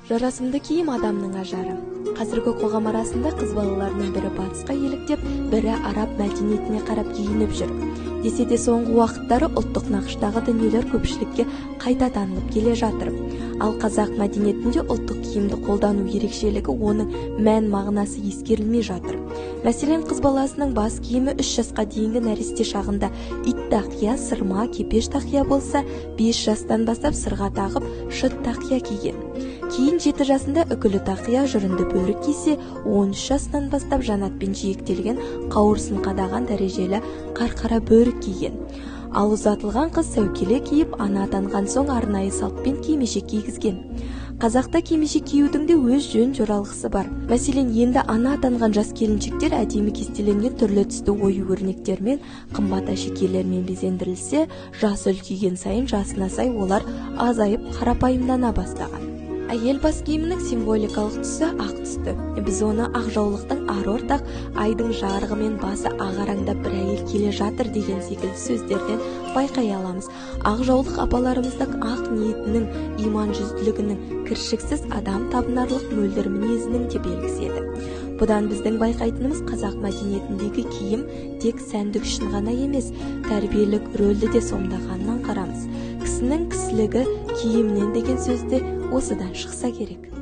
Жарасымды киім адамның ажары. Қазіргі қоғам арасында қыз балаларының бірі батысқа еліктеп, бірі араб мәдениетіне қарап киініп жүр. Десе де соңғы уақыттары ұлттық нақыштағы дүниелер көпшілікке қайта танылып келе жатыр. Ал қазақ мәдениетінде ұлттық киімді қолдану ерекшелігі, оның мән мағынасы ескерілмей жатыр. Мәселен, қыз баласының бас киімі 3 жасқа дейінгі нәресте шағында ит тақия, сырма, кепеш тақия болса, 5 жастан бастап сырға тағып, шыт тақия киген. Кейін 7 жасында үкілі тақия, жырынды бөрік кисе, 13 жасынан бастап жанатпен жиектелген, қауырсын қадаған дәрежелі қарқара бөрік киген. Ал ұзатылған қыз сәукеле киіп, ана атанған соң арнайы салтпен кимешек кигізген. Қазақта кимешек киюдің де өз жөн жоралғысы бар. Мәселен, енді ана атанған жас келіншектер әдемі кестеленген түрлі түсті ою өрнектермен, қымбат әшекейлермен безендірілсе, жасы үлкейген сайын жасына сай олар азайып, қарапайымдана бастаған. Әйел бас киімінің символикалық түсі ақ түсті. Біз оны ақ жаулықтың ары ортақ, айдың жарығымен басы ағараңдап бір әйел келе жатыр деген секілді сөздерден байқай аламыз. Ақ жаулық апаларымыздың ақ ниетінің, иман жүзділігінің, кіршіксіз адам табынарлық мөлдір мінезінің де белгісі еді. Бұдан біздің байқайтынымыз, қазақ мәдениетіндегі киім тек сәндік үшін ғана емес, тәрбиелік рөлді де сомдағанын аңғарамыз. Кісінің кісілігі киімінен деген сөз де осыдан шықса керек.